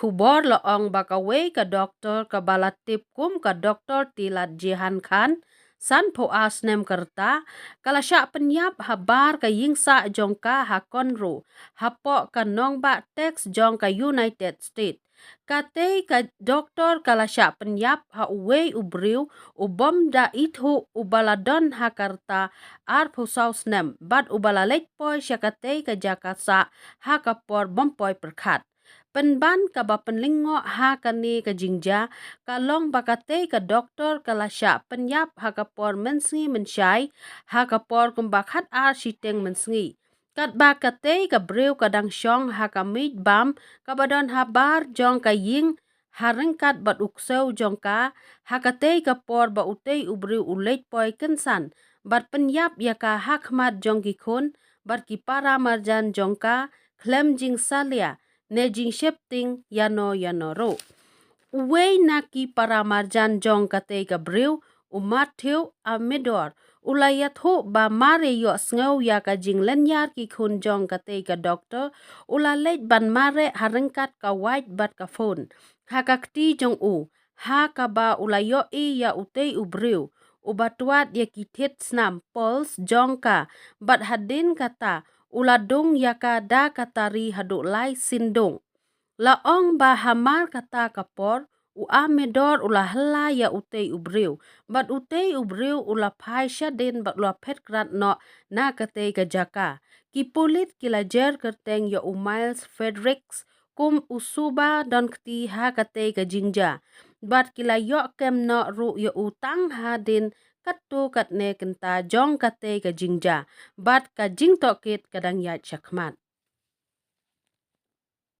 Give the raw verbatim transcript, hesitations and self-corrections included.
khubor la ong ba kawei ka doktor kaba la tip kum ka Doktor Tilat Jehan Khan, sanphew ar snem ka rta, ka la shah pynïap habar ka ïing sah jong ka ha Conroe, hapoh ka nongbah tax jong ka United States. Katei ka doktor ka la shah pynïap ha uwei u briew u bym da ithuh uba la don ha ka rta arphew saw snem bad uba la leit poi sha katei ka jaka sah ha ka por bym poi pyrkhat. Pynban kaba pynlyngngoh ha kane ka jingjia ka long ba katei ka doktor ka la shah pynïap ha ka por mynsngi mynshai, ha ka por kumba khat ar shiteng mynsngi. Katba katei ka briew ka dang shong ha ka miej bam kaba don habar jong ka ïing ha ryngkat bad u ksew jong ka, ha katei ka por ba utei u briew u leit poi kynsan bad pynïap ïa ka ha khmat jong ki khun bad ki para marjan jong ka, khlem jingsalia ne jingsheptieng ïano ïano ruh. Uwei na ki para marjan jong katei ka briew, u Matthew Amedor, u la ïathuh ba mar ïa ïohsngew ïa ka jinglynñiar ki khun jong katei ka doktor, u la leit ban mareh ha ryngkat ka wait bad ka phone ha ka kti jong u, ha kaba u la ïohi ïa utei u briew uba twad ïa ki thied snam pulse jong ka, bad hadien kata u la dung ïa ka da ka tari haduh lai sien dung. La ong ba hamar kata ka por, u Amedor u la hylla ïa utei u briew bad utei u briew u la phai shadien bad u la phet krad noh na katei ka jaka. Ki pulit ki la jer kyrteng ïa u Miles Fredericks kum u suba don kti ha katei ka jingjia bad ki la ïoh kem noh ruh ïa u tang hadien katto katne kynta jong katei ka jingjia bad ka jingtohkit ka dang ïaid shakhmat.